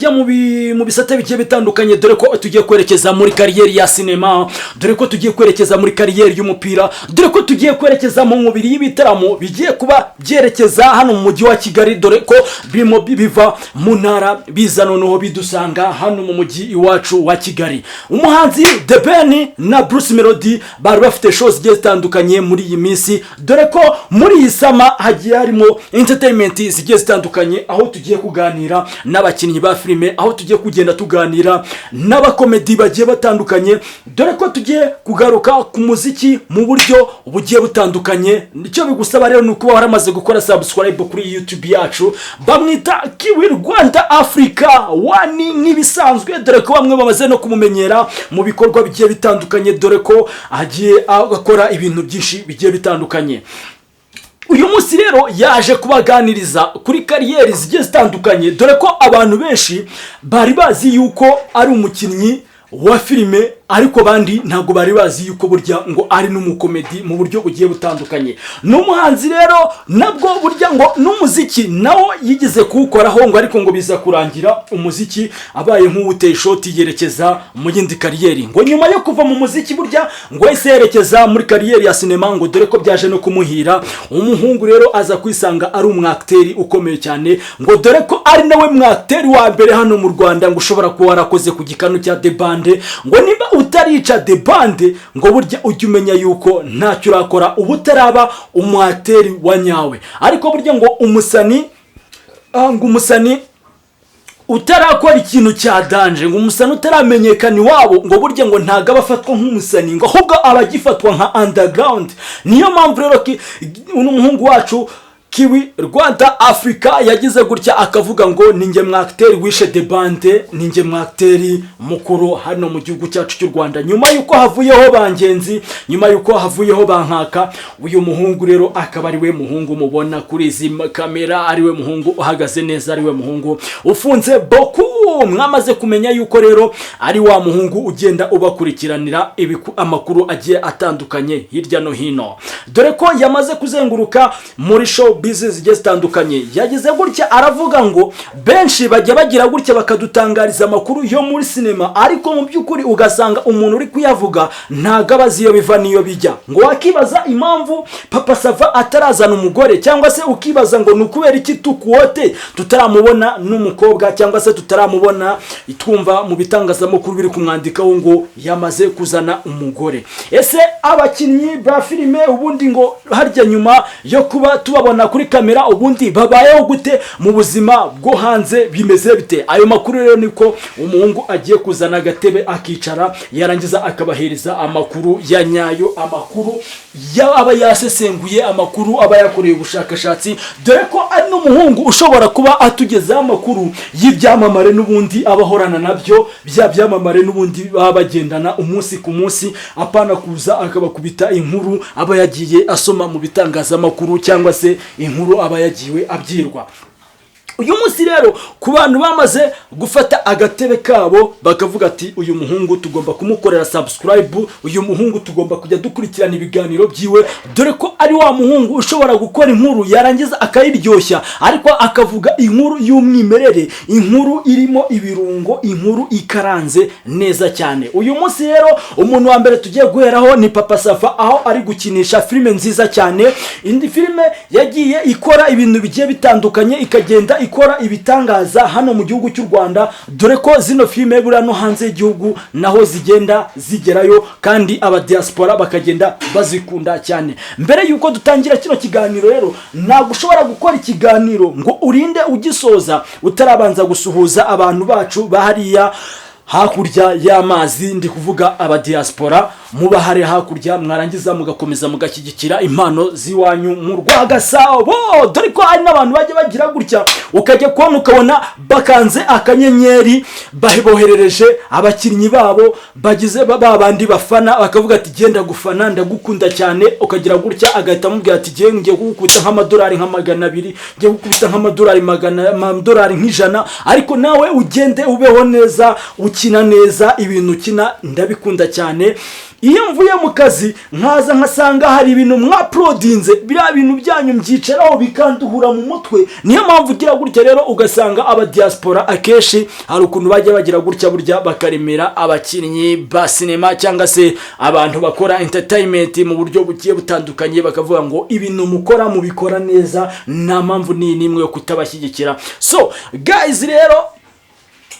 tujya mu bisate bigiye bitandukanye, dore ko tugiye kwerekeza muri carrière ya sinema, dore ko tugiye kwerekeza muri carrière y'umupira, dore ko tugiye kwerekeza mu mubiri y'ibitaramo bigiye kuba byerekeza hano mu mujyi wa Kigali, dore ko birimo biva mu ntara biza noneho bidusanga hano mu mujyi iwacu wa Kigali. Umuhanzi The Ben na Bruce Melody bari bafite show zigiye zitandukanye muri iyi minsi, dore ko muri iyi summer hagiye harimo entertainment zigiye zitandukanye, aho tugiye kuganira n'abakinnyi ba filime, aho tugiye kugenda tuganira n'abakomedi bagiye batandukanye, dore ko tugiye kugaruka ku muziki mu buryo bugiye butandukanye. Icyo bigusaba rero ni ukuba waramaze gukora subscribe kuri YouTube yacu. Bamwita Kiwi Rwanda Africa One nk'ibisanzwe, dore ko bamwe bamaze no kumumenyera mu bikorwa bigiye bitandukanye, dore ko agiye akora ibintu byinshi bigiye bitandukanye. Uyu munsi rero yaje kubaganiriza kuri carrière zigiye zitandukanye, dore ko abantu benshi bari bazi yuko ari umukinnyi wa filime, ariko abandi ntabwo bari bazi yuko burya ngo ari n'umukomedi mu buryo bugiye butandukanye. Ni umuhanzi rero nabwo burya ngo n'umuziki nawo yigeze kuwukoraho ngo, ariko ngo biza kurangira umuziki abaye nk'uwuteye ishoti, yerekeza mu yindi carrière. Ngo nyuma yo kuva mu muziki burya ngo yahise yerekeza muri carrière ya sinema, ngo dore ko byaje no kumuhira. Umuhungu rero aza kwisanga ari umwakiteri ukomeye cyane, ngo dore ko ari nawe mwakiteri wa mbere hano mu Rwanda ngo ushobora kuba warakoze ku gikanu cya debande. Ngo niba utarica debande, ngo burya ujye umenya yuko ntacyo urakora, uba utaraba umwateri wa nyawe. Ariko burya ngo umusani ngo umusani utarakora ikintu cya danger, ngo umusani utaramenyekana iwabo, ngo burya ngo ntabwo aba afatwa nk'umusani, ngo ahubwo aba agifatwa nka underground. Niyo mpamvu rero uno muhungu wacu Kiwi Rwanda Africa yagize gutya akavuga ngo: "Ninjye mwakiteri wishe debande, ninjye mwakiteri mukuru hano mu gihugu cyacu cy'u Rwanda." Nyuma y'uko havuyeho ba Ngenzi, nyuma y'uko havuyeho ba Nkaka, uyu muhungu rero akaba ari we muhungu mubona kuri izi kamera, ari we muhungu uhagaze neza, ari we muhungu ufunze boku. Mwamaze kumenya yuko rero ari wa muhungu ugenda ubakurikiranira amakuru agiye atandukanye hirya no hino, dore ko yamaze kuzenguruka muri show biz zigiye zitandukanye. Yagize gutya aravuga ngo benshi bajya bagira gutya bakadutangariza amakuru yo muri sinema, ariko mu by'ukuri ugasanga umuntu uri kuyavuga ntabwo aba azi iyo biva n'iyo bijya. Ngo wakibaza impamvu Papa Sava atarazana umugore, cyangwa se ukibaza ngo ni ukubera iki Tukuwote tutaramubona n'umukobwa, cyangwa se tutaramubona twumva mu bitangazamakuru biri kumwandikaho ngo yamaze kuzana umugore. Ese abakinnyi ba filime ubundi ngo harya nyuma yo kuba tubabona kuri kamera, ubundi babayeho gute mu buzima bwo hanze? Bimeze bite? Ayo makuru rero niko umuhungu agiye kuzana agatebe akicara, yarangiza akabahereza amakuru ya nyayo, amakuru aba yasesenguye, amakuru aba yakoreye ubushakashatsi, dore ko ari n'umuhungu ushobora kuba atugezaho amakuru y'ibyamamare n'ubundi aba ahorana nabyo, bya byamamare n'ubundi baba bagendana umunsi ku munsi, apana kuza akabakubita inkuru aba yagiye asoma mu bitangazamakuru cyangwa se inkuru aba yagiwe abyirwa. Uyu munsi rero, ku bantu bamaze gufata agatebe kabo bakavuga ati: "Uyu muhungu tugomba kumukorera subscribe, uyu muhungu tugomba kujya dukurikirana ibiganiro byiwe," dore ko ari wa muhungu ushobora gukora inkuru yarangiza akayiryoshya, ariko akavuga inkuru y'umwimerere, inkuru irimo ibirungo, inkuru ikaranze neza cyane. Uyu munsi rero umuntu wa mbere tugiye guheraho ni Papa Sava, aho ari gukinisha filime nziza cyane, indi filime yagiye ikora ibintu bigiye bitandukanye, ikagenda ikora ibitangaza hano mu gihugu cy'u Rwanda, dore ko zino filime buriya no hanze y'igihugu naho zigenda zigerayo, kandi abadiaspora bakagenda bazikunda cyane. Mbere y'uko dutangira kino kiganiro rero, ntabwo ushobora gukora ikiganiro ngo urinde ugisoza utarabanza gusuhuza abantu bacu bahariya hakurya y'amazi, ndi kuvuga abadiaspora muba hari hakurya, mwarangiza mugakomeza mugashyigikira impano z'iwanyu mu Rwagasabo, dore ko hari n'abantu bajya bagira gutya ukajya kubona ukabona bakanze akanyenyeri, boherereje abakinnyi babo bagize ba bandi bafana, bakavuga ati: "Genda gufana, ndagukunda cyane." Ukagira gutya agahita amubwira ati: "Ngiye kugukubita nk'amadolari nka 200, ngiye gukubita nk'amadolari magana, amadolari nk'100, ariko nawe ugende ubeho neza, ukina neza, ibintu ukina ndabikunda cyane." Iyo mvuye mu kazi nkaza nkasanga hari ibintu mwauploadinze, biriya bintu byanyu mbyicaraho bikanduhura mu mutwe. Niyo mpamvu ugira gutya rero ugasanga aba diaspora akenshi hari ukuntu bajya bagira gutya burya bakaremera abakinnyi ba sinema cyangwa se abantu bakora entertainment mu buryo bugiye butandukanye, bakavuga ngo ibintu mukora mubikora neza, nta mpamvu n'iyi n'imwe yo kutabashyigikira. So guys, rero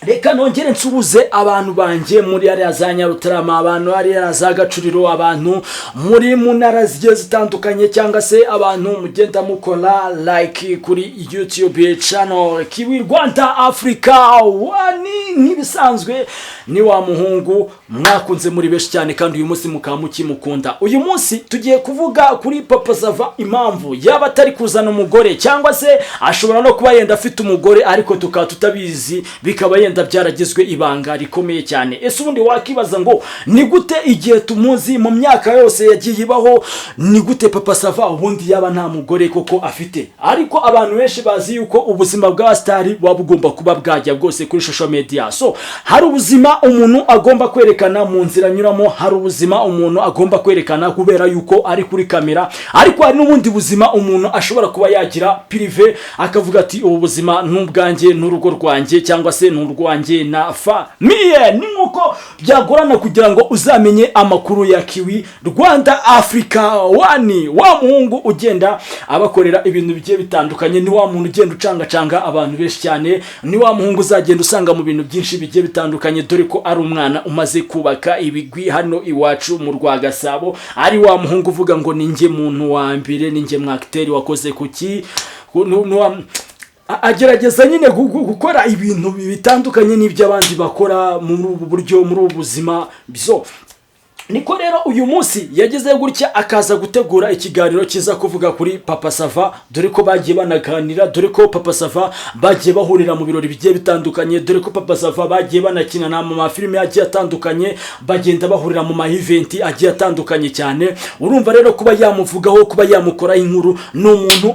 reka nongere nsuhuze abantu banjye muri hariya za Nyarutarama, abantu hariya za Gacuriro, abantu muri mu ntara zigiye zitandukanye, cyangwa se abantu mugenda mukora like kuri YouTube channel Kiwi Rwanda Africa One. Nk'ibisanzwe ni wa muhungu mwakunze muri benshi cyane, kandi uyu munsi mukaba mukimukunda. Uyu munsi tugiye kuvuga kuri Papa Sava, impamvu yaba atari kuzana umugore, cyangwa se ashobora no kuba yenda afite umugore ariko tukaba tutabizi, bikaba yenda byaragizwe ibanga rikomeye cyane. Ese ubundi wakibaza ngo ni gute, igihe tumuzi mu myaka yose yagiye ibaho, ni gute Papa Sava ubundi yaba nta mugore koko afite? Ariko abantu benshi bazi yuko ubuzima bwa star buba bugomba kuba bwajya bwose kuri social media. So hari ubuzima umuntu agomba kwerekana mu nzira anyuramo, hari ubuzima umuntu agomba kwerekana kubera yuko ari kuri kamera, ariko hari n'ubundi buzima umuntu ashobora kuba yagira privé, akavuga ati ubu buzima ni ubwanjye n'urugo rwanjye, cyangwa se ni urwanjye na famille. Ni nk'uko byagorana kugira ngo uzamenye amakuru ya Kiwi Rwanda Africa One, wa muhungu ugenda abakorera ibintu bigiye bitandukanye, ni wa muntu ugenda ucangacanga abantu benshi cyane, ni wa muhungu uzagenda usanga mu bintu byinshi bigiye bitandukanye, dore ko ari umwana umaze kubaka ibigwi hano iwacu mu Rwagasabo, ari wa muhungu uvuga ngo ni njye muntu wa mbere, ni njye mwakiteri wakoze kuki agerageza nyine gukora ibintu bitandukanye n'ibyo abandi bakora muri ubu buryo, muri ubu buzima. So niko rero uyu munsi yageze gutya akaza gutegura ikiganiro cyiza kuvuga kuri Papa Sava, dore ko bagiye banaganira, dore ko Papa Sava bagiye bahurira mu birori bigiye bitandukanye, dore ko Papa Sava bagiye banakinana mu mafilime agiye atandukanye, bagenda bahurira mu ma event agiye atandukanye cyane. Urumva rero kuba yamuvugaho, kuba yamukoraho inkuru, ni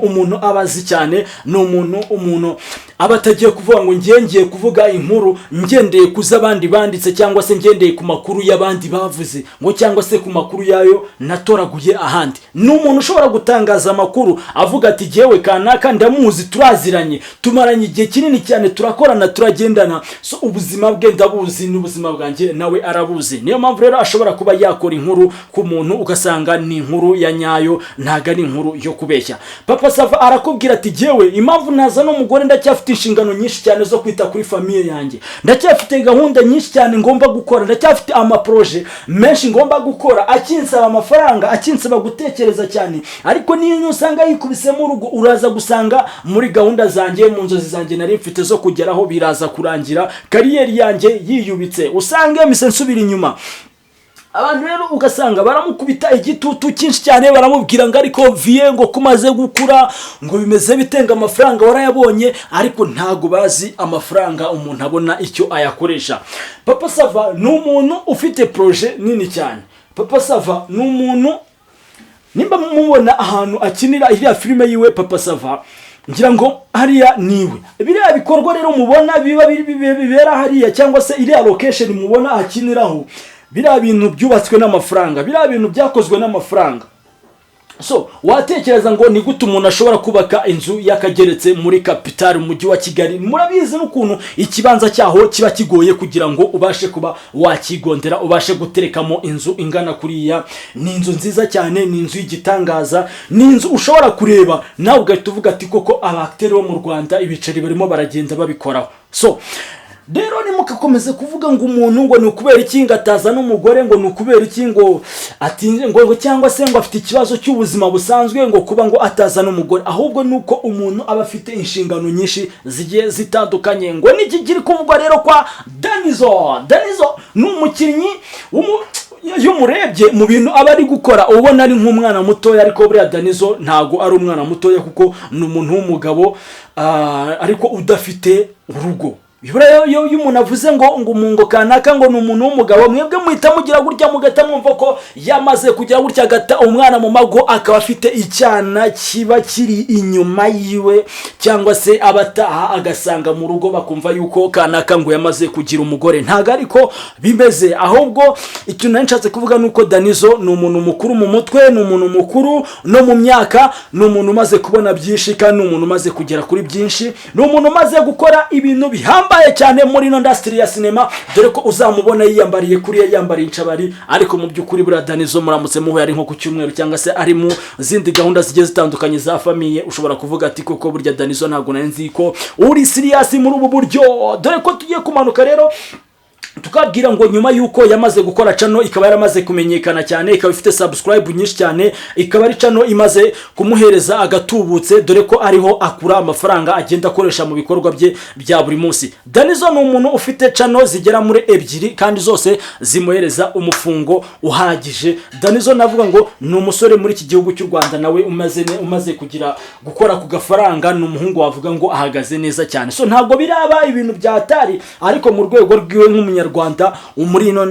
umuntu aba azi cyane, ni umuntu aba atagiye kuvuga ngo ngiye ngiye kuvuga inkuru ngendeye ku z'abandi banditse, cyangwa se ngendeye ku makuru y'abandi bavuze ngo, cyangwa se ku makuru yayo natoraguye ahandi. Ni umuntu ushobora gutangaza amakuru avuga ati jyewe kanaka ndamuzi, turaziranye, tumaranye igihe kinini cyane, turakorana, turagendana, so ubuzima bwe ndabuzi n'ubuzima bwanjye nawe arabuzi. Niyo mpamvu rero ashobora kuba yakora inkuru ku muntu ugasanga ni inkuru ya nyayo, ntabwo ari inkuru yo kubeshya. Papa Sava arakubwira ati jyewe impamvu nazana umugore, ndacyafite inshingano nyinshi cyane zo kwita kuri famille yanjye, ndacyafite gahunda nyinshi cyane ngomba gukora, ndacyafite ama projets menshi ngomba gukora akinsaba amafaranga, akinsaba gutekereza cyane. Ariko niyo usanga yikubisemo urugo, uraza gusanga muri gahunda zanjye, mu nzozi zanjye nari mfite zo kugeraho, biraza kurangira carrière yanjye yiyubitse, usange mise nsubira inyuma. Abantu rero ugasanga baramukubita igitutu cyinshi cyane, baramubwira ngo ariko vieux, ngo kumaze gukura, ngo bimeze bitenga, amafaranga warayabonye? Ariko ntago bazi amafaranga umuntu abona icyo ayakoresha. Papa Sava ni umuntu ufite projet nini cyane. Papa Sava ni umuntu, nimba mubona ahantu akinira iriya filime yiwe Papa Sava, ngira ngo hariya niwe. Biriya bikorwa rero mubona biba bibera hariya, cyangwa se iriya location mubona akiniraho, biriya bintu byubatswe n'amafaranga, biriya bintu byakozwe n'amafaranga. So watekereza ngo ni gute umuntu ashobora kubaka inzu y'akageretse muri kapitali, umujyi wa Kigali? Murabizi n'ukuntu ikibanza cyaho kiba kigoye kugira ngo ubashe kuba wakigondera, ubashe guterekamo inzu ingana kuriya. Ni inzu nziza cyane, ni inzu y'igitangaza, ni inzu ushobora kureba nawe ugahita uvuga ati koko aba acteurs bo mu Rwanda ibiceri barimo baragenda babikoraho. So rero ntimugakomeze kuvuga ngo umuntu ngo ni ukubera iki ngo atazana umugore, ngo ni ukubera iki ngo atinze, ngo cyangwa se ngo afite ikibazo cy'ubuzima busanzwe, ngo kuba ngo atazana umugore. Ahubwo ni uko umuntu aba afite inshingano nyinshi zigiye zitandukanye. Ngo niki kiri kuvugwa rero kwa Danizo? Danizo ni umukinnyi iyo umurebye mu bintu aba ari gukora ubona ari nk'umwana mutoya, ariko buriya Danizo ntago ari umwana mutoya, kuko ni umuntu w'umugabo, ariko udafite urugo. Buriya iyo umuntu avuze ngo umungo kanaka ngo ni umuntu w'umugabo, mwebwe muhita mugira gutya mugahita mwumva ko yamaze kugira gutya agata umwana mu mago, akaba afite icyana kiba kiri inyuma yiwe, cyangwa se abataha agasanga mu rugo bakumva yuko kanaka ngo yamaze kugira umugore. Ntabwo ariko bimeze. Ahubwo ikintu nari nshatse kuvuga ni uko Danizo ni umuntu mukuru mu mutwe, ni umuntu mukuru no mu myaka, ni umuntu umaze kubona byinshi kandi ni umuntu umaze kugera kuri byinshi, ni umuntu umaze gukora ibintu bihambaye cyane muri ino industry ya sinema, dore ko uzamubona yiyambariye kuriya, yiyambariye inshabari. Ariko mu by'ukuri buriya Danizo muramutse muhuye ari nko ku cyumweru cyangwa se ari mu zindi gahunda zigiye zitandukanye za famille, ushobora kuvuga ati: "Koko burya Danizo ntabwo nari nzi ko uri serious muri ubu buryo." Dore ko tugiye kumanuka rero tukabwira ngo nyuma y'uko yamaze gukora channel, ikaba yaramaze kumenyekana cyane, ikaba ifite subscribe nyinshi cyane, ikaba ari channel imaze kumuhereza agatubutse, dore ko ariho akura amafaranga agenda akoresha mu bikorwa bye bya buri munsi. Danizo ni umuntu ufite channel zigera muri ebyiri kandi zose zimuhereza umufungo uhagije. Danizo navuga ngo ni umusore muri iki gihugu cy'u Rwanda nawe umaze kugira gukora ku gafaranga, ni umuhungu wavuga ngo ahagaze neza cyane. So ntabwo biraba ibintu byatari, ariko mu rwego rwiwe nk'umunyarwanda muri ino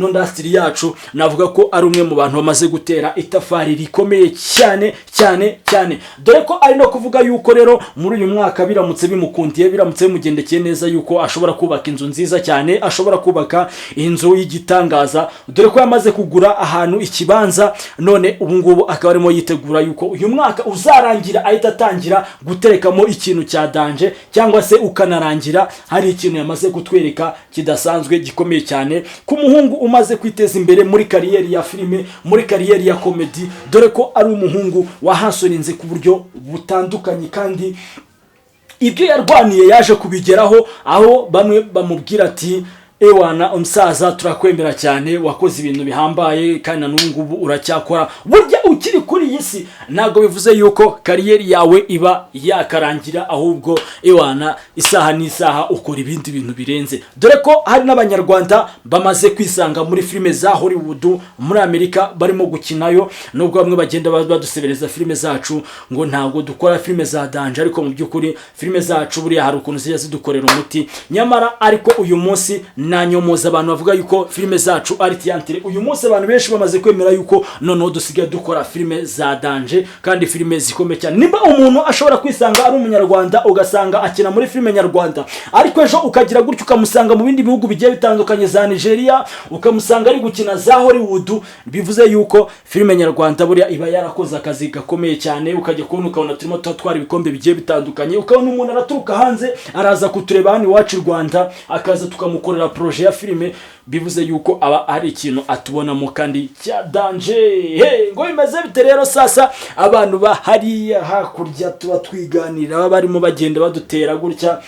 industry yacu, navuga ko ari umwe mu bantu bamaze gutera itafari rikomeye cyane cyane cyane, dore ko ari no kuvuga yuko rero muri uyu mwaka, biramutse bimukundiye, biramutse bimugendekeye neza, yuko ashobora kubaka inzu nziza cyane, ashobora kubaka inzu y'igitangaza, dore ko yamaze kugura ahantu ikibanza. None ubu ngubu akaba arimo yitegura yuko uyu mwaka uzarangira ahita atangira guterekamo ikintu cya danger, cyangwa se ukanarangira hari ikintu yamaze kutwereka kidasanzwe, gikomeye cyane, ku muhungu umaze kwiteza imbere muri career ya filime, muri career ya comedy, dore ko ari umuhungu wahasorinze ku buryo butandukanye kandi ibyo yarwaniye yaje kubigeraho, aho bamwe bamubwira ati: "Ewana umusaza, turakwemera cyane, wakoze ibintu bihambaye kandi na n'ubu ngubu uracyakora." Burya ukiri kuri iyi si ntabwo bivuze yuko career yawe iba yakarangira, ahubwo ewana isaha n'isaha ukora ibindi bintu birenze, dore ko hari n'abanyarwanda bamaze kwisanga muri filime za Hollywood muri Amerika barimo gukinayo, nubwo bamwe bagenda badusebereza filime zacu ngo ntabwo dukora filime za danger. Ariko mu by'ukuri filime zacu buriya hari ukuntu zijya zidukorera umuti nyamara. Ariko uyu munsi nanyomoza abantu bavuga yuko filime zacu ari théâtre. Uyu munsi abantu benshi bamaze kwemera yuko noneho dusigaye dukora filime za danger kandi filime zikomeye cyane. Nimba umuntu ashobora kwisanga ari umunyarwanda, ugasanga akina muri filime nyarwanda, ariko ejo ukagira gutyo ukamusanga mu bindi bihugu bigiye bitandukanye, za Nigeria, ukamusanga ari gukina za Hollywood, bivuze yuko filime nyarwanda buriya iba yarakoze akazi gakomeye cyane. Ukajya kubona ukabona turimo turatwara ibikombe bigiye bitandukanye, ukabona umuntu araturuka hanze araza kutureba hano iwacu i Rwanda, akaza tukamukorera projet ya filime, bivuze yuko aba ari ikintu atubonamo kandi cya danger. Hey, ngo bimeze bite rero? Sasa abantu ba hariya hakurya tuba twiganirira baba barimo bagenda badutera gutya,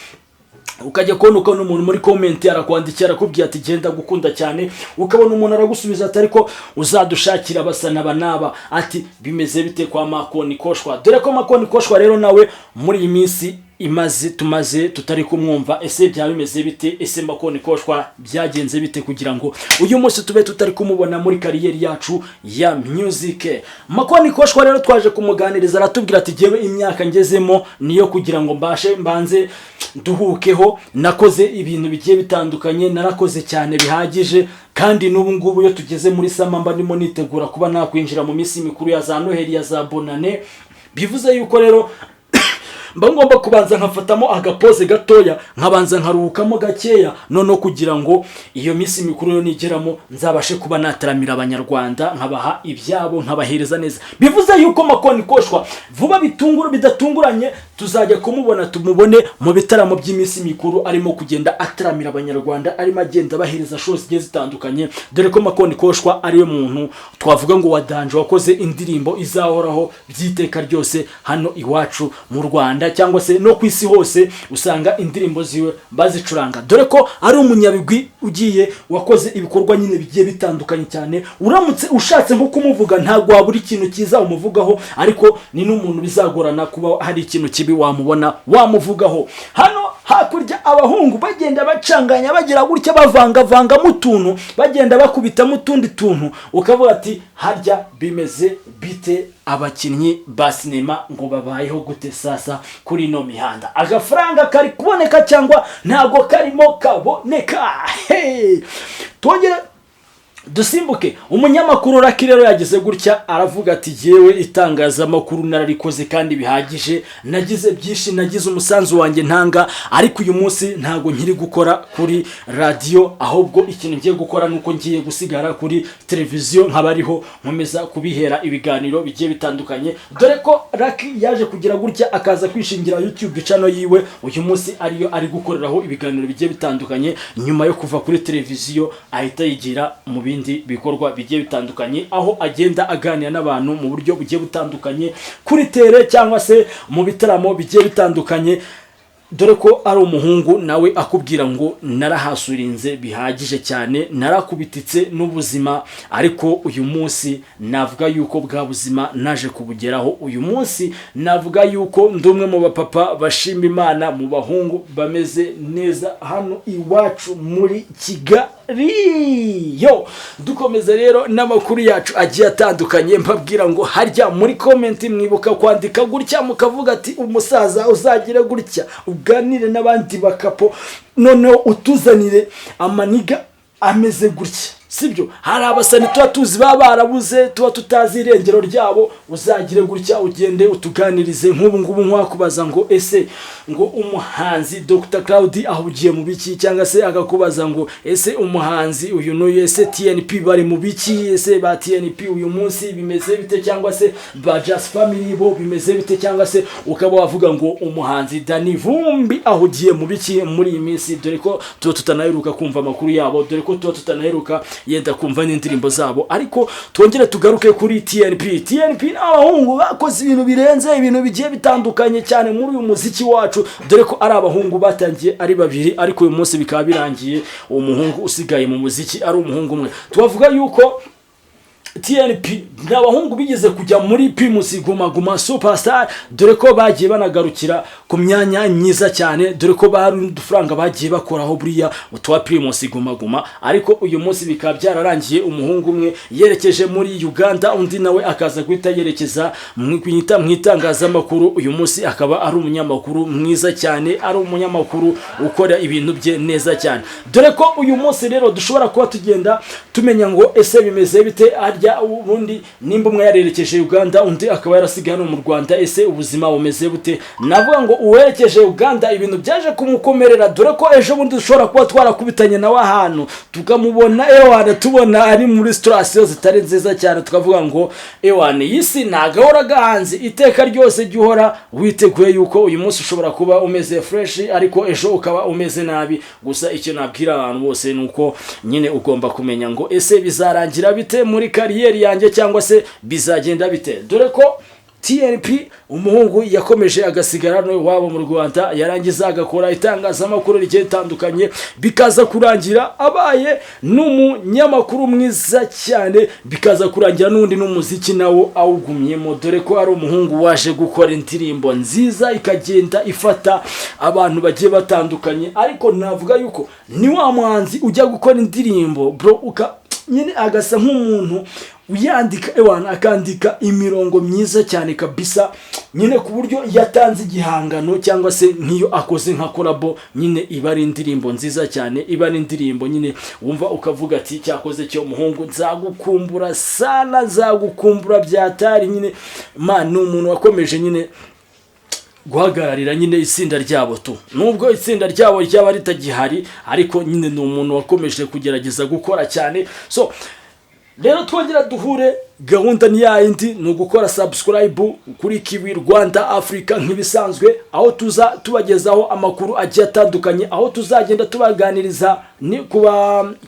ukajya kubona ukabona umuntu muri comment arakwandikira, arakubwira ati: "Genda gukunda cyane." Ukabona umuntu aragusubiza ati: "Ariko uzadushakira basa n'aba n'aba." Ati: "Bimeze bite kwa Makoni Koshwa?" Dore ko Makoni Koshwa rero nawe muri iyi minsi imaze tumaze tutari kumwumva. Ese byaba bimeze bite? Ese Makoni Koshwa byagenze bite kugira ngo uyu munsi tube tutari kumubona muri career yacu ya music? Makoni Koshwa rero twaje kumuganiriza, aratubwira ati: "Jyewe imyaka ngezemo niyo kugira ngo mbashe mbanze nduhukeho. Nakoze ibintu bigiye bitandukanye, narakoze cyane bihagije, kandi n'ubu ngubu iyo tugeze muri summer mba ndimo nitegura kuba nakwinjira mu minsi mikuru ya za Noheli, ya za Bonane. Bivuze yuko rero mba ngomba kubanza nkafatamo agapoze gatoya, nkabanza nkaruhukamo gakeya, noneho kugira ngo iyo minsi mikuru yo nigeramo nzabashe kuba nataramira abanyarwanda, nkabaha ibyabo, nkabahereza neza." Bivuze yuko Makoni Koshwa vuba bitunguru bidatunguranye tuzajya kumubona, tumubone mu bitaramo by'iminsi mikuru, arimo kugenda ataramira abanyarwanda, arimo agenda abahereza show zigiye zitandukanye, dore ko Makoni Koshwa ariwe muntu twavuga ngo wa danger wakoze indirimbo izahoraho by'iteka ryose hano iwacu mu Rwanda cyangwa se no ku isi hose, usanga indirimbo ziwe bazicuranga, dore ko ari umunyabigwi ugiye wakoze ibikorwa nyine bigiye bitandukanye cyane. Uramutse ushatse nko kumuvuga ntabwo wabura ikintu cyiza umuvugaho, ariko ni n'umuntu bizagorana kuba hari ikintu kibi. kibi wamubona wamuvugaho. Hano hakurya abahungu bagenda bacanganya, bagira gutya bavangavangamo utuntu, bagenda bakubitamo utundi tuntu, ukavuga ati: "Harya bimeze bite? Abakinnyi ba sinema ngo babayeho gute sasa kuri ino mihanda? Agafaranga kari kuboneka cyangwa ntabwo karimo kaboneka?" Hey! Twongere dusimbuke. Umunyamakuru Lucky rero yagize gutya aravuga ati: "Yewe, itangazamakuru nararikoze kandi bihagije, nagize byinshi, nagize umusanzu wanjye ntanga, ariko uyu munsi ntabwo nkiri gukora kuri radiyo, ahubwo ikintu ngiye gukora ni uko ngiye gusigara kuri televiziyo, nkaba ariho nkomeza kubihera ibiganiro bigiye bitandukanye." Dore ko Lucky yaje kugira gutya akaza kwishingira YouTube channel yiwe, uyu munsi ariyo ari gukoreraho ibiganiro bigiye bitandukanye. Nyuma yo kuva kuri televiziyo ahita yigira mu bindi bikorwa bigiye bitandukanye, aho agenda aganira n'abantu mu buryo bugiye butandukanye kuri tele cyangwa se mu bitaramo bigiye bitandukanye, dore ko ari umuhungu nawe akubwira ngo: "Narahasurinze bihagije cyane, narakubititse n'ubuzima, ariko uyu munsi navuga yuko bwa buzima naje kubugeraho. Uyu munsi navuga yuko ndi umwe mu bapapa bashima Imana, mu bahungu bameze neza hano iwacu muri Kigali." Yo, dukomeza rero n'amakuru yacu agiye atandukanye, mbabwira ngo harya muri comment mwibuka kwandika gutya mukavuga ati: "Umusaza uzagire gutya uganire n'abandi bakapo, noneho utuzanire amanigga ameze gutya." Sibyo? Hari abasani tuba tuzi baba barabuze, tuba tutazi irengero ryabo. Uzagire gutya ugende utuganirize. Nk'ubu ngubu nkwakubaza ngo: "Ese ngo umuhanzi Dr Claude ahugiye mu biki?" Cyangwa se akakubaza ngo: "Ese umuhanzi uyu n'uyu, ese TNP bari mu biki? Ese ba TNP uyu munsi bimeze bite?" Cyangwa se ba Just Family bo bimeze bite? Cyangwa se ukaba wavuga ngo: "Umuhanzi Danny Vumbi ahugiye mu biki muri iyi minsi?" Dore ko tuba tutanaheruka kumva amakuru yabo, dore ko tuba tutanaheruka yenda kumva n'indirimbo zabo. Ariko twongere tugaruke kuri TNP. TNP ni abahungu bakoze ibintu birenze, ibintu bigiye bitandukanye cyane muri uyu muziki wacu, dore ko ari abahungu batangiye ari babiri, ariko uyu munsi bikaba birangiye uwo muhungu usigaye mu muziki ari umuhungu umwe. Twavuga yuko TNP ni abahungu bigeze kujya muri Primus Guma Guma Superstar, dore ko bagiye banagarukira ku myanya myiza cyane, dore ko bari udufaranga bagiye bakoraho buriya utwa Primus Guma Guma. Ariko uyu munsi bikaba byararangiye umuhungu umwe yerekeje muri Uganda, undi nawe akaza guhita yerekeza mu itangazamakuru. Uyu munsi akaba ari umunyamakuru mwiza cyane, ari umunyamakuru ukora ibintu bye neza cyane, dore ko uyu munsi rero dushobora kuba tugenda tumenya ngo ese bimeze bite harya ubundi, nimba umwe yarerekeje Uganda, undi akaba yarasigaye hano mu Rwanda, ese ubuzima bumeze bute? Navuga ngo uwerekeje Uganda ibintu byaje kumukomerera, dore ko ejo bundi dushobora kuba twarakubitanye nawe ahantu tukamubona, ewana, tubona ari muri situation zitari nziza cyane, tukavuga ngo: "Ewana, iyi si ntagahora gahanze." Iteka ryose jya uhora witeguye yuko uyu munsi ushobora kuba umeze fresh, ariko ejo ukaba umeze nabi. Gusa icyo nabwira abantu bose ni uko nyine ugomba kumenya ngo ese bizarangira bite muri career yanjye, cyangwa se bizagenda bite? Dore ko TNP umuhungu yakomeje agasigara hano iwabo mu Rwanda, yarangiza agakora itangazamakuru rigiye ritandukanye, bikaza kurangira abaye n'umunyamakuru mwiza cyane, bikaza kurangira n'undi n'umuziki nawo awugumyemo, dore ko ari umuhungu waje gukora indirimbo nziza ikagenda ifata abantu bagiye batandukanye. Ariko navuga yuko ni wa muhanzi ujya gukora indirimbo, bro, uka nyine agasa nk'umuntu uyandika, ewana, akandika imirongo myiza cyane kabisa nyine, ku buryo iyo atanze igihangano cyangwa se nk'iyo akoze nka collabo, nyine iba ari indirimbo nziza cyane, iba ari indirimbo nyine wumva ukavuga ati: "Cyakoze cyo muhungu, nzagukumbura sana, nzagukumbura byatari." Nyine man, ni umuntu wakomeje nyine guhagararira nyine itsinda ryabo tu, nubwo itsinda ryabo ryaba ritagihari, ariko nyine ni umuntu wakomeje kugerageza gukora cyane. So rero twongera duhure, gahunda ni yayindi, ni ugukora subscribe kuri Kiwi Rwanda Africa nk'ibisanzwe, aho tuza tubagezaho amakuru agiye atandukanye, aho tuzagenda tubaganiriza ni ku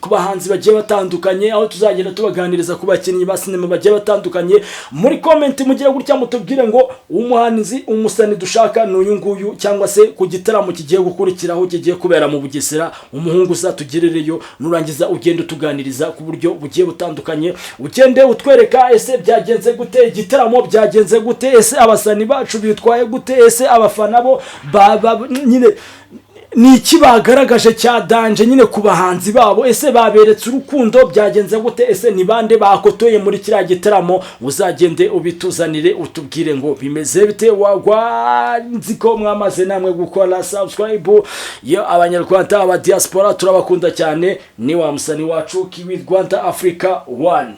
bahanzi bagiye batandukanye, aho tuzagenda tubaganiriza ku bakinnyi ba sinema bagiye batandukanye. Muri comment mugire gutya mutubwire ngo umuhanzi, umusani dushaka ni uyu nguyu, cyangwa se ku gitaramo kigiye gukurikiraho kigiye kubera mu Bugesera, umuhungu uzatugerereyo. Nurangiza ugende utuganiriza ku buryo bugiye butandukanye, ugende utwereka Rwanda, ese byagenze gute? Igitaramo byagenze gute? Ese abasani bacu bitwaye gute? Ese abafana bo nyine ni iki bagaragaje cya danger nyine ku bahanzi babo? Ese baberetse urukundo? Byagenze gute? Ese ni bande bakotoye muri kiriya gitaramo? Uzagende ubituzanire, utubwire ngo bimeze bite. Wagwan, nzi ko mwamaze namwe gukora subscribe. Yo, Abanyarwanda, aba diaspora, turabakunda cyane. Ni wa musani wacu Kiwi Rwanda Africa One.